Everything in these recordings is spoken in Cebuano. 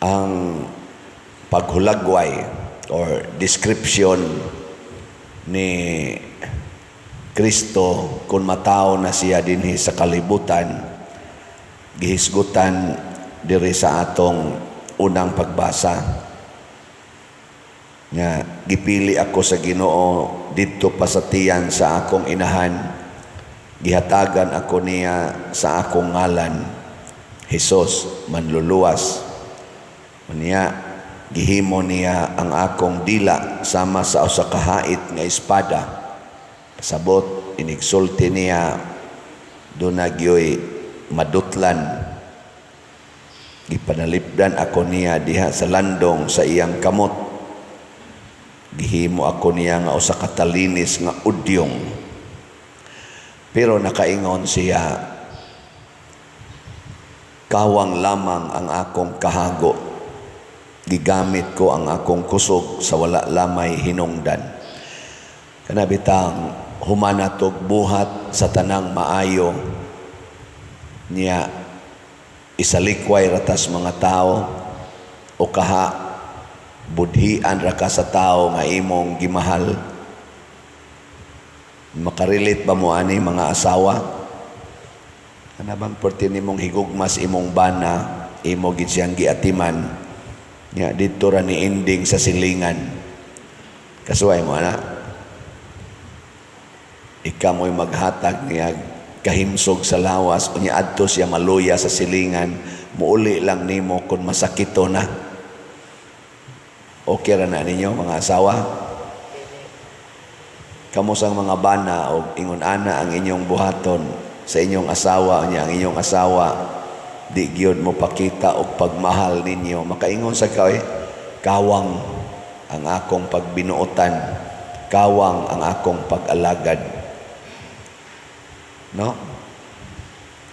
Ang paghulagway or description ni Kristo kung matawo na siya dinhi sa kalibutan, gihisgutan diri sa atong unang pagbasa nga gipili ako sa Ginoo didto pa sa tiyan sa akong inahan, gihatagan ako niya sa akong ngalan, Hesus Manluluwas. Unya gihimo niya ang akong dila sama sa usa ka hait nga espada. Pasabot, inigsulti niya, duna gyoy madutlan. Gipanalipdan ako niya diha sa landong sa iyang kamot. Gihimo ako niya nga usa ka talinis nga udyong. Pero nakaingon siya, "Kawang lamang ang akong kahago. Gigamit ko ang akong kusog sa wala lamay hinungdan." Kana bitang humanatog buhat sa tanang maayo niya, isalikway ratas mga tao o kaha budhian ra ka sa tao nga imong gimahal. Makarelate ba mo ani, mga asawa? Kana bang perti nimong higugmas imong bana, imo gid siyang giatiman nya, didto ra ni ending sa silingan? Kasuway mo ana? Ikaw mo'y maghatag niya kahimsog sa lawas, unya adto siya maluya sa silingan, muuli lang nimo kung masakito na. Okay ra na ninyo, mga asawa? Kamo sang mga bana og ingon ana ang inyong buhaton sa inyong asawa, unya ang inyong asawa di gyud mo pakita og pagmahal ninyo, makaingon sa kay, "Kawang ang akong pagbinuotan, kawang ang akong pag-alagad," no?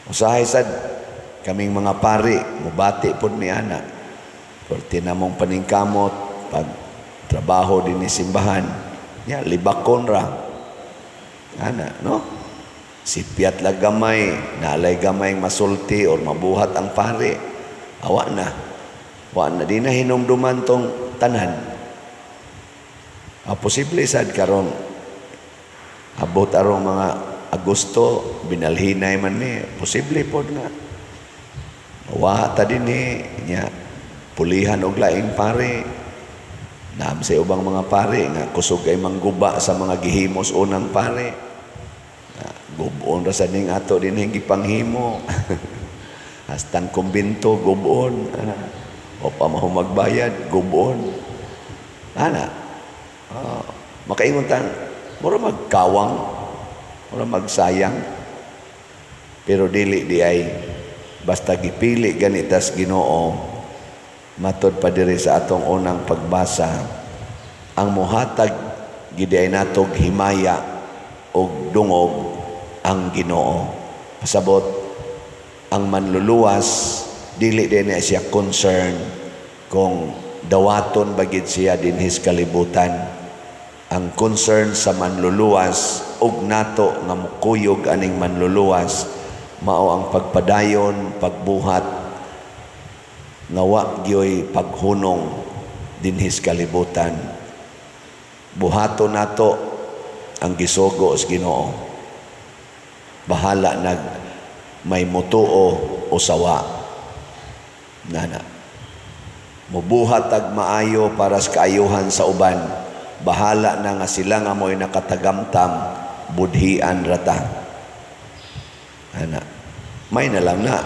Usahay sad kaming mga pari mubati pod mi ana. Perti namong paningkamot pag trabaho dinhi simbahan ya, libakon ra ana, no? Sipyat lang gamay, nalay gamay masulti or mabuhat ang pari, awa na, wa na, di na hinumduman tong tanan. Posible sad karon abot arong mga Agosto, binalhinay man ni, posible pod nga wa ta dinhi nya, pulihan og laing pare. Naam sa ubang mga pare nga kusog ay mangguba sa mga gihimos unang pare. Gubon ra sa ning ato dinhi gipanghimo. Hastang kumbento gubon. Ana. O pa magbayad, gubon. Ana. Makaingon tang mura magkawang, mura magsayang. Pero dili di ay basta gipili ganitas Ginoo. Matod pa diri sa atong unang pagbasa, ang muhatag gid ay natog himaya og dungog ang Ginoo. Pasabot, ang Manluluwas dili din na siya concern kung dawaton ba gid siya dinhis kalibutan. Ang concern sa Manluluwas ug nato nga mukuyog aning Manluluwas mao ang pagpadayon, pagbuhat nga wa gyoy paghunong dinhis kalibutan. Buhaton nato ang gisugo sa Ginoo. Bahala nag may mutuo o sawa. Nana. Mubuhat ag maayo para sa kaayuhan sa uban. Bahala na nga sila nga mo'y nakatagamtam, budhian rata. Ana. May na lang na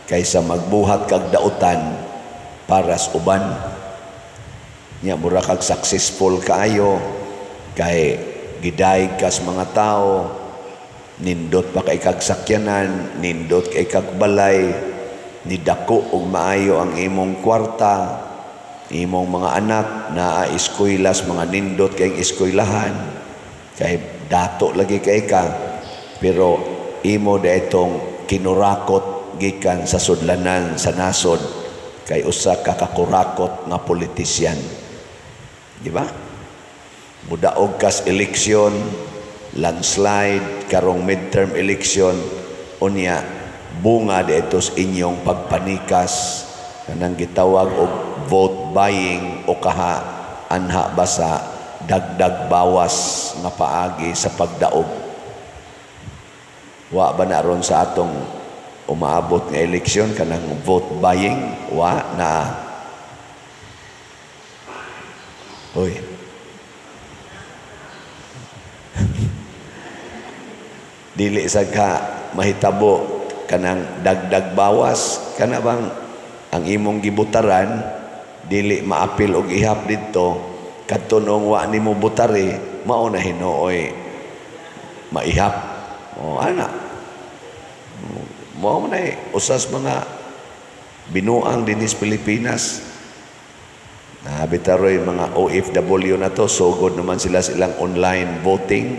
kaysa magbuhat kag dautan para sa uban. Nya mura kag successful kaayo kay gidayeg kas mga tao, nindot pa kay kag sakyanan, nindot kay kag balay, nidako og maayo ang imong kwarta, imong mga anak naa eskuylas, mga nindot kay eskwelahan, kay dato lagi kay ka, pero imo itong kinurakot gikan sa sudlanan sa nasod kay usa ka kakurakot nga politisyan. Di ba? Mudaog kas eleksyon, landslide, karong midterm election, unya bunga diitos inyong pagpanikas Kanang gitawag og vote buying o kaha anha ba sa dagdag bawas nga paagi sa pagdaog. Wa ba na ron sa atong umaabot nga eleksyon kanang vote buying? Wa na. Uy. Dili sa ka mahitabo kanang dagdag bawas, kana bang ang imong gibutaran dili maapil og ihap didto kadto noong wa nimo butari, mao na hinuoy maihap. O ana, mao man ay usas mga binuang dinhi sa Pilipinas. Nabitaroy mga OFW na to, sugod naman sila sa ilang online voting.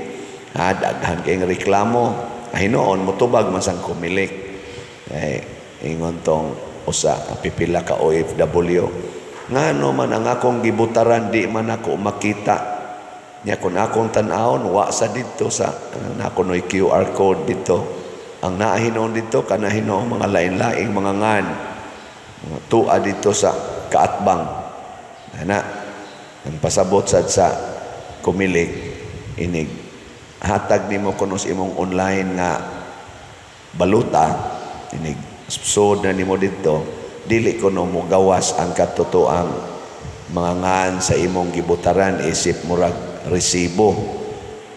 Ha, daghan kayong reklamo. Ay noon, mutubag man sang Comelec. Eh, ingon tong usa, pipila ka OFW. Ngano man ang akong gibutaran, di man ako makita. Nya kung akong tan-awon, wa sa dito sa, nako no'y QR code dito. Ang nahinon dito, kanahinoon mga lain-laing mga ngan. Mga tua dito sa kaatbang. Ana, ang pasabot sad sa Comelec, inig hatag nimo kuno sa imong online nga baluta, inig sud na nimo didto, dili kuno mo gawas ang katotoang mga ngan sa imong gibutaran isip murag resibo,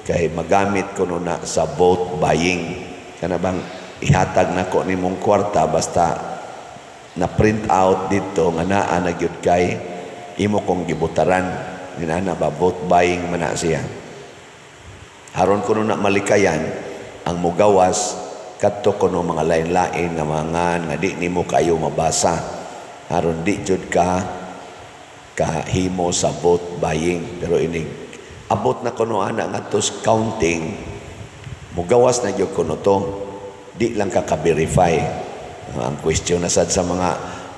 kay magamit kuno na sa vote buying. Kana bang ihatag nako nimong kwarta basta na print out dito nga naa na gyud kay imo kong gibutaran. Ninana ba, vote buying man na siya. Aron kuno na malikayan ang mugawas kadto kuno mga lain-lain nga mga ngan nga di nimo kayo mabasa, aron di jud ka kahimo sa vote buying. Pero inig abot na kuno ana ngadto sa counting, mugawas na gyud kuno to, di lang ka ka-verify. Ang question na sad sa mga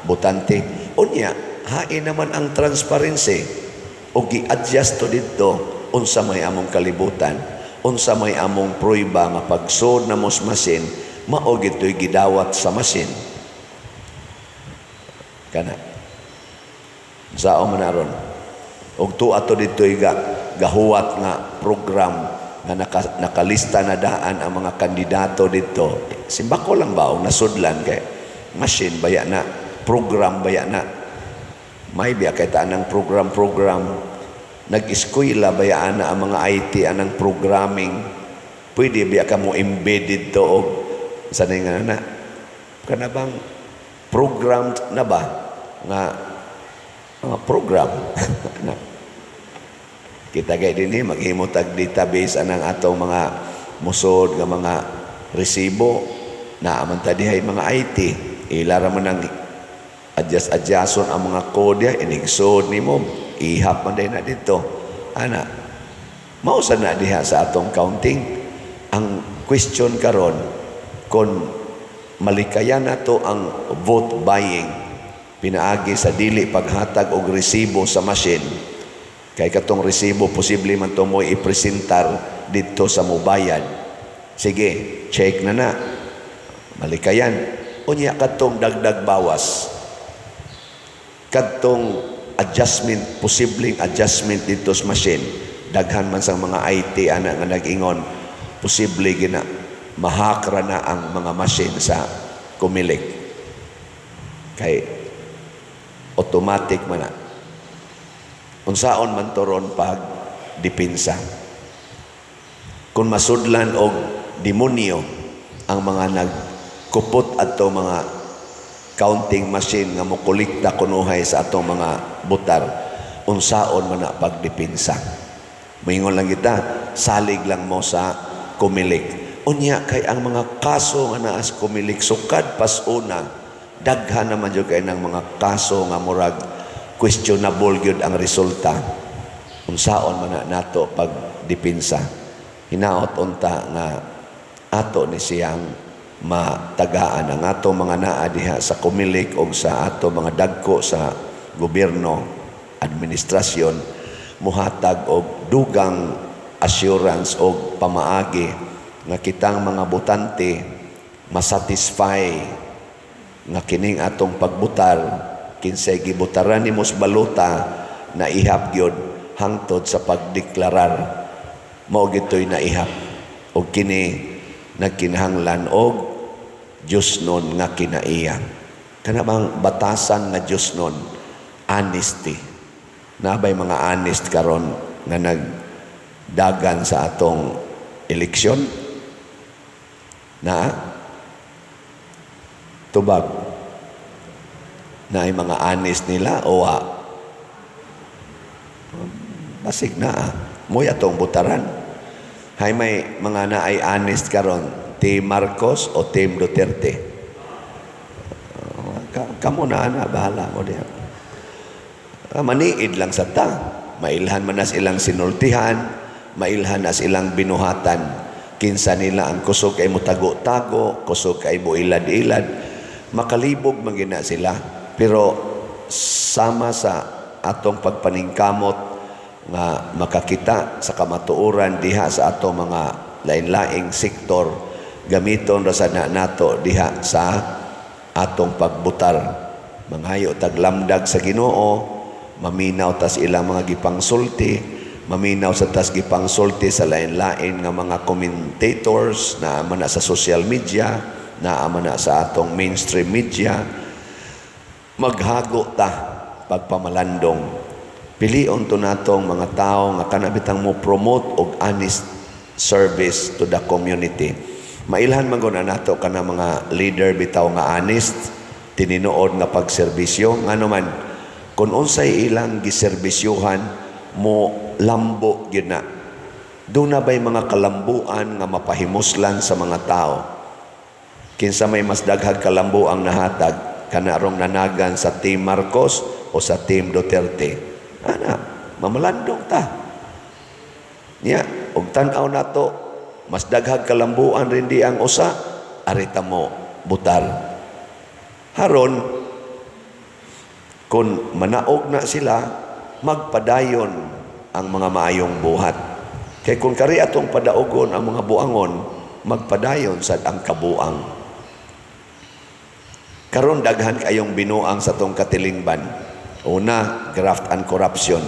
botante, unya hain naman ang transparency o gi-adjust to didto, unsa may among kalibutan, unsa may among prueba nga pagsod na mos machine, mao gito'y gidawat sa machine? Kana sao man aron og tuwa to didto'y gahuwat nga program nga nakalista na daan ang mga kandidato didto. Simbako lang ba og nasudlan kay machine baya na, program baya na, may biya kay taan ang program-program, nag-eskwela baya na ang mga IT anang programming, pwede biya ka mo embedded to og sa nga na kana bang programmed na ba nga program na. Kita kay dinhi maghimo tag database anang atong mga musod nga mga resibo, naa man ta dihay mga IT, ila ra man ang adjust adjuston ang mga code diha, inigsod nimo ihap man day na didto ana. Mao sa na diha sa atong counting. Ang question karon, kon malikayan nato ang vote buying pinaagi sa dili paghatag og resibo sa machine, kay katong resibo posible man to mo ipresentar didto sa mubayad, sige, check na na, malikayan. Unya katong dagdag bawas, kadtong adjustment, posibleng adjustment dito sa machine, daghan man sang mga IT ana nga nag-ingon posible gina mahakra na ang mga machine sa Comelec kay automatic man na. Unsaon man to ron pag depensa kung masudlan og demonyo ang mga nagkupot adto mga counting machine nga mokolekta kunuhay sa atong mga butar? Unsaon man na pagdepensa? Moingon lang kita, salig lang mo sa Comelec. Unya kay ang mga kaso nga naa sa Comelec sukad pas una, daghan naman jud kay ng mga kaso nga murag questionable gyud ang resulta. Unsaon man na nato pagdepensa? Hinaot unta nga ato ni siyang matagaan ang ato mga naa diha sa Comelec o sa ato mga dagko sa gobyerno, administrasyon, muhatag og dugang assurance og pamaagi nga kitang mga botante masatisfy nga kining atong pagbutar. Kinsay gibutaran nimo sa balota, naihap gyud hangtod sa pagdeklarar, mao gitoy naihap. Og kini nagkinahanglan og Diyosnon nga kinaiya. Kana bang batasan nga Diyosnon, honesty. Naa bay mga honest karon nga nagdagan sa atong eleksyon? Na tubag na ay mga honest nila o wa? Basig na mo'y atong butaran. Hay, may mga na ay honest karon, Team Marcos o Team Duterte? Kamo na ana, bahala mo diha. Maniid lang sa ta. Mailhan man nas ilang sinultihan, mailhan nas ilang binuhatan. Kinsa nila ang kusog kay mo tago-tago, kusog kay mo ilad-ilad. Makalibog man gina sila. Pero sama sa atong pagpaningkamot nga makakita sa kamatuoran diha sa atong mga lain-laing sektor, gamiton ra sa na nato diha sa atong pagbutar. Manghayo taglamdag sa Ginoo, maminaw tas ilang mga gipangsulti, maminaw sa tas gipangsulti sa lain-lain nga mga commentators na man na sa social media, na man na sa atong mainstream media. Maghago ta pagpamalandong. Pilion to natong mga tao nga kana bitang mo promote og honest service to the community. Mailhan man gud na nato kana mga leader bitaw nga honest, tinuod nga pagserbisyo. Ngano man, kung unsay ilang giserbisyuhan, mo lambo gyud na. Duna ba'y mga kalambuan nga mapahimuslan sa mga tao? Kinsa may mas daghag kalambuang nahatag, kanarong nanagan sa Team Marcos o sa Team Duterte? Ana, mamalandong ta. Nya, og tan-aw nato, mas daghag kalambuan rin di ang usa, arita mo butar. Haron, kung manaog na sila, magpadayon ang mga maayong buhat. Kay kung kari atong padaogon ang mga buangon, magpadayon sad ang kabuang. Karon daghan kayong binuang sa tong katilingban. Una, graft and corruption,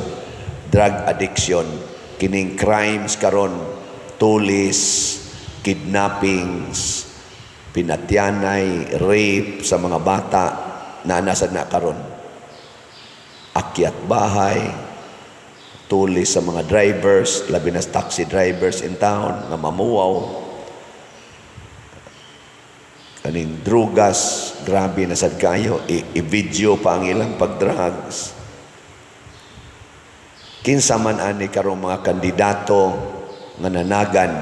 drug addiction, kining crimes karon, tulis, kidnappings, pinatyanay, rape sa mga bata na nasa na karon. Akyat bahay, tulis sa mga drivers, labi na sa taxi drivers in town nga mamuwaw. Kaning drugas, grabe na sad kayo. I-video pa ang ilang pag-drugs. Kinsa man ani karong mga kandidato nga nanagan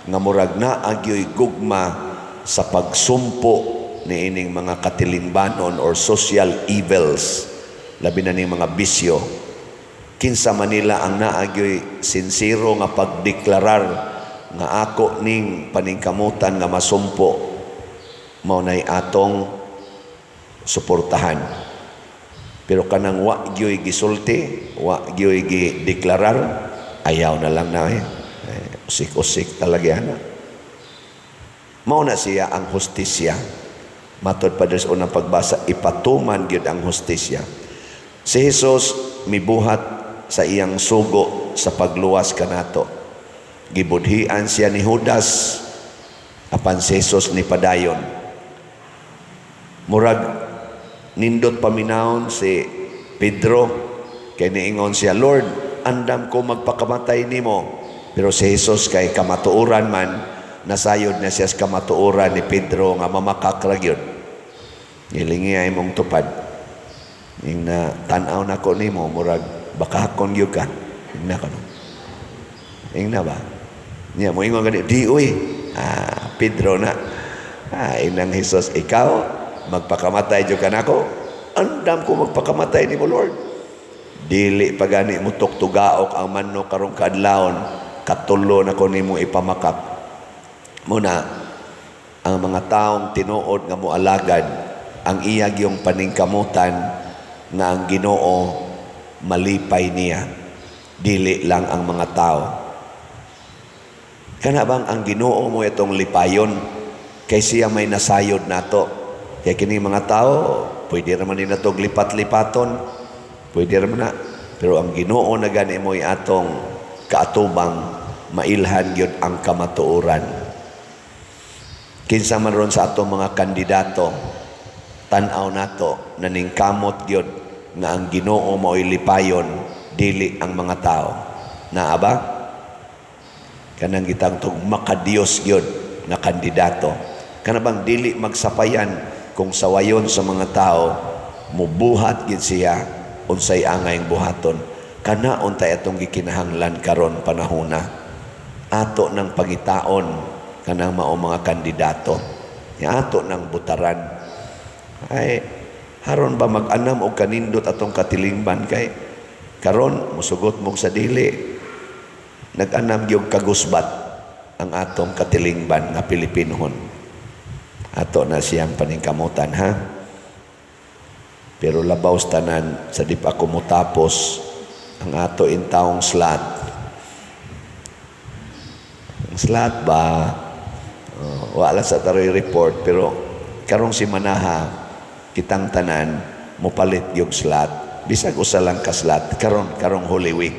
nga murag naa gyoy gugma sa pagsumpo niining mga katilingbanon or social evils, labi na ning mga bisyo? Kinsa man nila ang naa gyoy sinsero nga pagdeklarar nga ako ning paningkamutan nga masumpo, mao nay atong suportahan. Pero kanang wa gyoy gisulti, wa gyoy gideklarar, ayaw na lang na eh. Eh, usik-usik talaga na. Mao na siya ang hustisya. Matod pa sa unang pagbasa, ipatuman gyud ang hustisya. Si Jesus mibuhat sa iyang sugo sa pagluwas kanato. Gibudhian siya ni Judas, apan si Jesus ni padayon. Murag nindot paminawon si Pedro kay niingon siya, "Lord, andam ko magpakamatay nimo." Pero si Jesus, kay kamatuoran man, nasayod na siya sa kamatuoran ni Pedro nga mamakak ra gyud. "Gilingi ay mong tupad. Ing na tan-aw na ko nimo, murag bakakon gyud ka." Ingna ka no. Ingna ba? Niya mo ingon gani, "Di uy." Ah, Pedro na. Ah, inang Jesus, "Ikaw magpakamatay jud ka nako." "Andam ko magpakamatay nimo, Lord." "Dili pa gani mo tuktugaok ang manok karong kaadlawon, katulo na ko nimo ipamakak." Muna ang mga taong tinuod nga moalagad, ang iyag yung paningkamutan nga ang Ginoo malipay niya, dili lang ang mga tao. Kana bang ang Ginoo mo itong lipayon kay siya may nasayod nato. Kay kini mga tao Pwede raman ni natog lipat-lipaton. Pwede raman na. Pero ang Ginoo na gani mo'y atong kaatubang, mailhan gyud ang kamatuoran. Kinsa man ron sa atong mga kandidato, tan-aw nato naningkamot gyud nga ang Ginoo mao'y lipayon, dili ang mga tao. Naa ba? Kanang gitang tog makadiyos gyud nga kandidato. Kana bang dili magsapayan kung sawayon sa mga tao, mubuhat gid siya unsay angay buhaton. Kana untay atong gikinahanglan karon panahona. Ato nang pangitaon kanang mao mga kandidato. Ya, ato nang butaran. Ay haron ba mag-anam og kanindot atong katilingban kay karon musugot mo sa dili, nag-anam gyud kagusbat ang atong katilingban nga Pilipinohon. Ato na siyang paningkamutan, ha. Pero labaw sa tanan, sa di pa ako mutapos, ang ato intawong slot. Ang slot ba, wala sa taroy report, pero karong simanaha, kitang tanan, mupalit yung slot. Bisag usa lang ka slot, karong Holy Week,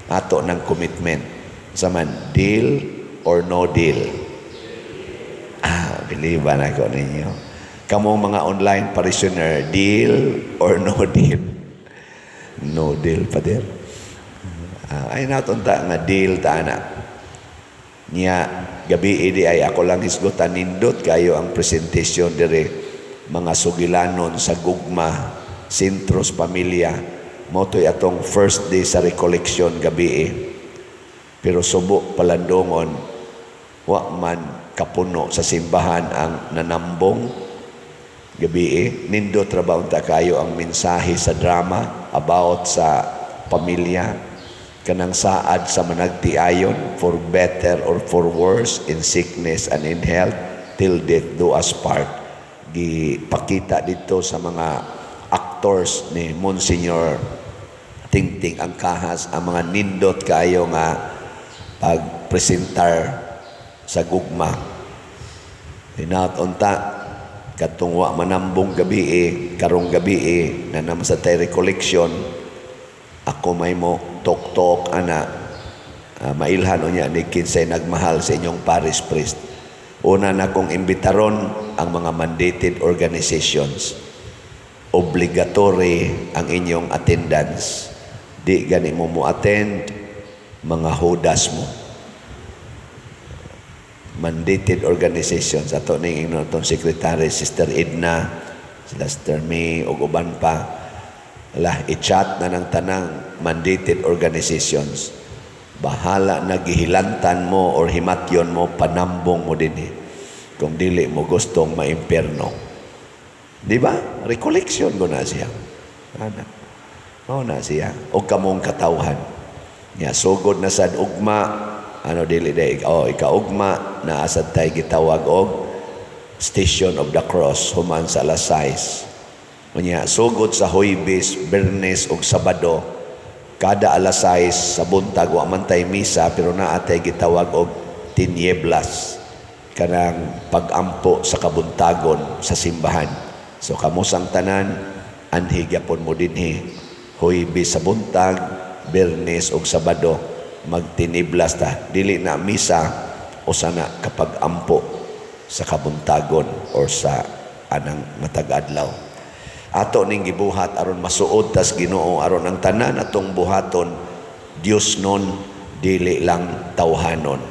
ato ng commitment. Sa man, deal or no deal? Ah, believe ba na ko ninyo? Kamong mga online parishioner, deal or no deal? No deal pa din. Ah, ay natunta nga deal ta na. Niya, gabi idi ay ako lang hisgutan, nindot kayo ang presentation dire, mga sugilanon sa gugma, sentros pamilya. Mao to'y atong first day sa recollection gabi eh. Pero subo palandongon, wa man kapuno sa simbahan ang nanambong gabi eh. Nindot ra ba unta kayo ang mensahe sa drama about sa pamilya, kanang saad sa managtiayon, for better or for worse, in sickness and in health, till death do us part? Gipakita dito sa mga actors ni Monsignor Tingting Angkahas ang mga nindot kayo nga pagpresentar sa gugma. Hinaot unta katong wa manambong gabi eh, karong gabi eh, na naman sa tay recollection, ako may mo tok-tok ana, mailhan unya ni kinsay nagmahal sa inyong parish priest. Una na kong imbitaron ang mga mandated organizations. Obligatory ang inyong attendance. Di gani mo mo attend, mga hudas mo. Mandated organizations, ato ning ingnon atong secretary Sister Edna, sila Sister May ug uban pa. Ala, i-chat na ng tanang mandated organizations. Bahala na gihilantan mo or himatyon mo, panambong mo din eh. Kung dili mo gustong maimpierno. Di ba? Recollection ko na siya. Ana. Mao na siya. O kamong katawhan. Nya sugod na sad ugma, ano, dili day, oh, ikaugma na asad tay gitawag og Station of the Cross human sa alas 6. Unya sugod sa Huwebes, Biyernes ug Sabado, kada alas 6 sa buntag wa man tay misa pero naa tay gitawag og tinieblas, kanang pagampo sa kabuntagon sa simbahan. So kamusang tanan, anhi gyapon mo dinhi Huwebes sa buntag, Biyernes ug Sabado, magtiniblas ta. Dili na misa, usa na kapag ampo sa kabuntagon or sa anang matag adlaw. Ato ning gibuhat aron masuod tas Ginoo, aron ang tanan atong buhaton Dios nun, dili lang tawhanon.